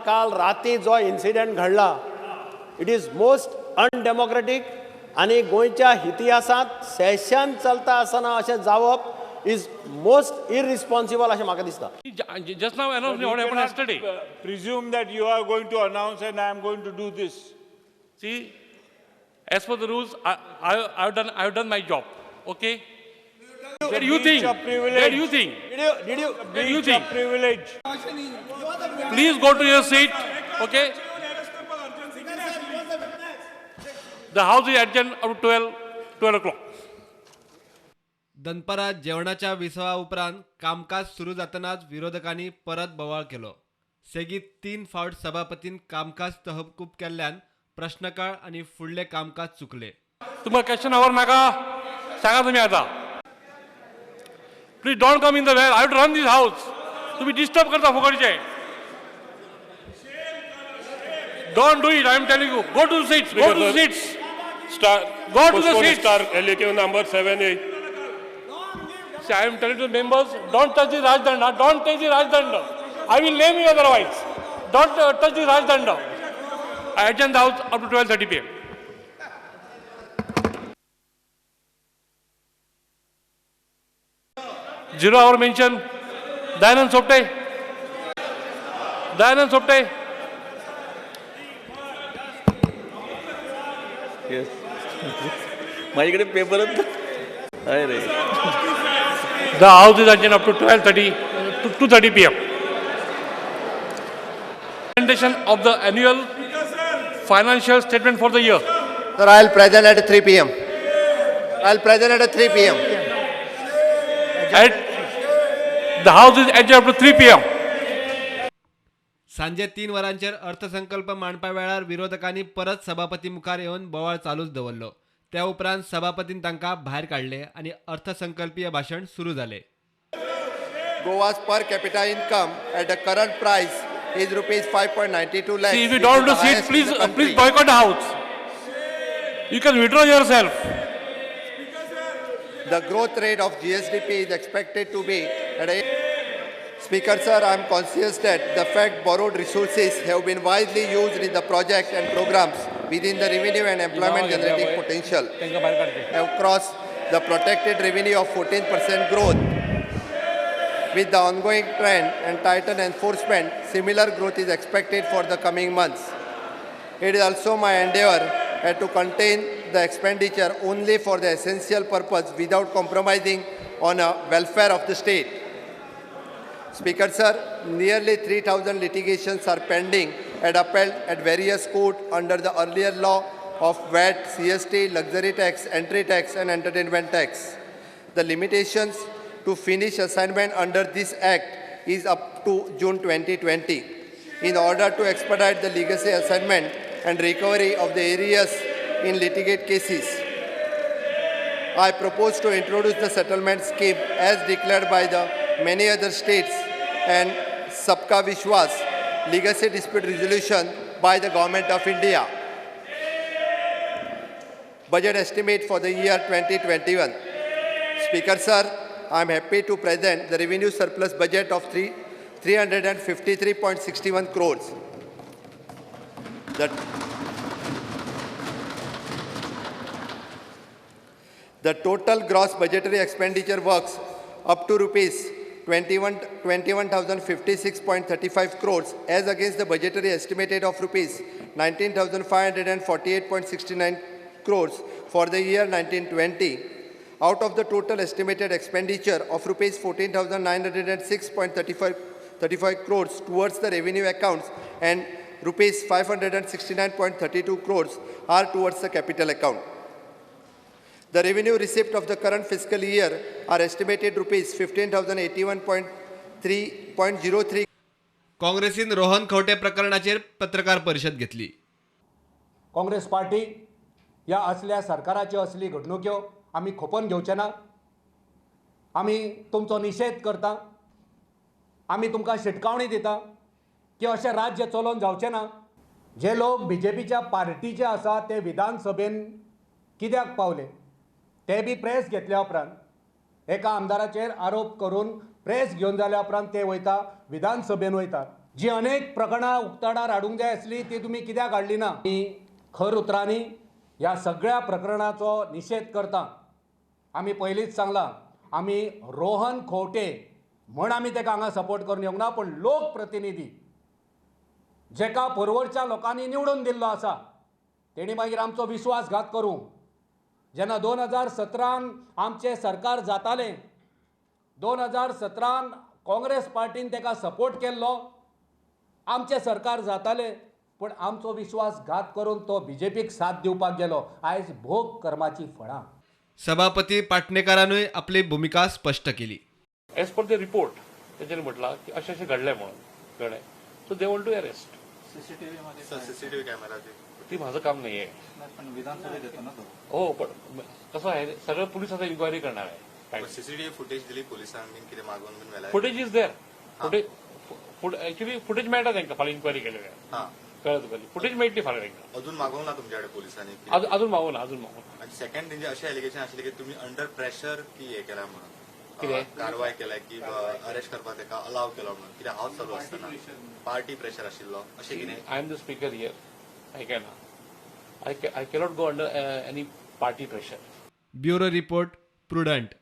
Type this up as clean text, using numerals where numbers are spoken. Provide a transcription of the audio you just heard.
काल राती जो इन्सिडंट घडला, it is most undemocratic आनी गोंयच्या इतिहासांत सेशन चलता आसतना अशें जावप is most irresponsible अशें म्हाका दिसता. Just now announced You what happened cannot, yesterday. Presume that you are going to announce and I am going to do this. See, as per the rules, I've done my job. Okay? That you breach think. of privilege. That you think. Did you That you Breach of think. privilege. Please go to your seat. Okay? The house is adjourned up to 12 o'clock. दनपारां जेवणाच्या विसवा उपरांत कामकाज सुरू जातनाच विरोधकांनी परत बोवाळ केलो. सेगीत 3 फावट सभापतीन कामकाज तहकूब केल्ल्यान प्रश्नकाळ आनी फुडलें कामकाज चुकलें. तुमकां क्वेश्चन our नाका सांगा तुमी आतां. Please don't come in the well. I have to run this house. तुमी डिस्टर्ब करता फुकटचे. Don't do it, I am telling you. Go to seats, go to seats. Star. Go to the postpone seats. Star LAQ number 7A. See, I am telling to members, don't touch the Rajdanda, don't touch the Rajdanda. I will name you otherwise. Don't touch the Rajdanda. I adjourn the house up to 12:30 p.m. Zero hour mention. Dayanand Sopte. Dayanand Sopte. माझ्याकडे पेपरच आहे रे. The house is adjourned up to 12:30, to 2:30 p.m. Presentation of the annual financial statement for the year. Sir, I'll present at 3 p.m. I'll present at 3 p.m. At the house is adjourned up to 3 p.m. सांजे 3 वरांचेर अर्थसंकल्प मांडपा वेळार विरोधकांनी परत सभापती मुखार येवन बोवाळ चालूच दवरलो. त्या उपरांत सभापतीन तांकां भायर काडले आनी अर्थसंकल्पीय भाशण सुरू जालें. Goa's per capita income at the current price is rupees 5.92 lakhs. See, if you which don't is do the seat, highest in please, the please country. Boycott the house. You can withdraw yourself. The growth rate of GSDP is expected to be at a. Speaker, sir, I am conscious that the fact borrowed resources have been wisely used in the project and programs within the revenue and employment generating potential have crossed the protected revenue of 14% growth. With the ongoing trend and tightened enforcement, similar growth is expected for the coming months. It is also my endeavor to contain the expenditure only for the essential purpose without compromising on a welfare of the state. Speaker, sir, nearly 3,000 litigations are pending and upheld at various courts under the earlier law of VAT, CST, luxury tax, entry tax, and entertainment tax. The limitations to finish assignment under this act is up to June 2020. In order to expedite the legacy assignment and recovery of the arrears in litigate cases, I propose to introduce the settlement scheme as declared by the many other states and Sabka Vishwas legacy dispute resolution by the Government of India. Budget estimate for the year 2021. Speaker, sir, I am happy to present the revenue surplus budget of 353.61 crores. The total gross budgetary expenditure works up to rupees 21,056.35 crores as against the budgetary estimated of rupees 19,548.69 crores for the year 1920. Out of the total estimated expenditure of rupees 14,906.35 crores towards the revenue accounts and rupees 569.32 crores are towards the capital account. The revenue receipt of the current fiscal year are estimated rupees 15,081.3.03 काँग्रेसीन रोहन खंवटे प्रकरणाचेर पत्रकार परिशद घेतली. Congress party ह्या असल्या सरकाराच्यो असली घडणुक्यो आमी खोपोवन घेवचे ना. आमी तुमचो निशेध करता. आमी तुमकां शिटकावणी दिता की अशें राज्य चलोवन जावचें ना. जे लोक बी जे पीच्या पार्टीचे आसा ते विधानसभेन कित्याक पावले ते बी प्रेस घेतल्या उपरांत एका आमदाराचेर आरोप करून प्रेस घेवन जाल्या उपरांत ते वयता विधानसभेन वयतात. जी अनेक प्रकरणां उक्ताडार हाडूंक जाय आसली ती तुमी कित्याक हाडली ना? मी खर उतरांनी ह्या सगळ्या प्रकरणाचो निशेध करता. आमी पयलींच सांगलां, आमी रोहन खंवटे म्हण आमी ताका हांगा सपोर्ट करून येवंक ना, पूण लोकप्रतिनिधी जेका पर्वरच्या लोकांनी निवडून दिल्लो आसा तेणी मागीर आमचो विश्वासघात करूं. जेन्ना 2017 आमचें सरकार जातालें, 2017 काँग्रेस पार्टीन ताका सपोर्ट केल्लो, आमचें सरकार जातालें, पूण आमचो विश्वासघात करून तो बीजेपीक साथ दिवपाक गेलो. आयज भोग कर्माची फळां. सभापती पाटणेकारानूय आपली भुमिका स्पश्ट केली. एज पर the report तेंच्यांनी म्हटलां की अशें अशें घडलें म्हणून, कळ्ळें? So they want to arrest. CCTV camera ती माझं काम नाही आहे. पण विधानसभेत येतो ना तो. हो, पण कसं आहे, सगळं पोलीस आता इन्क्वायरी करणार आहे. काय सीसीटीव्ही फुटेज दिली पोलिसांनी बीन कितें मागून बीन व्हेला? Footage is there. Footage actually footage मेळटा तांकां फाल्यां इन्क्वायरी केले. हा. कळ्ळें तुका? फुटेज मेळटली फाल्यां तांकां. अजून मागोवंक ना तुमच्या कडेन पोलिसांनी? अजून मागूं ना, अजून मागूं ना. आणि सेकंड तेंचे अशें एलिगेशन आशिल्लें की तुमी अंडर प्रेशर की हे केला म्हणून. कितें? कारवाय केल्या की अरेस्ट करपाक तेका अलाव केलो म्हणून, कित्याक हावस चालू आसतना पार्टी प्रेशर आशिल्लो अशें कितें? I am the speaker here. I can I cannot go under any party pressure. Bureau report, Prudent.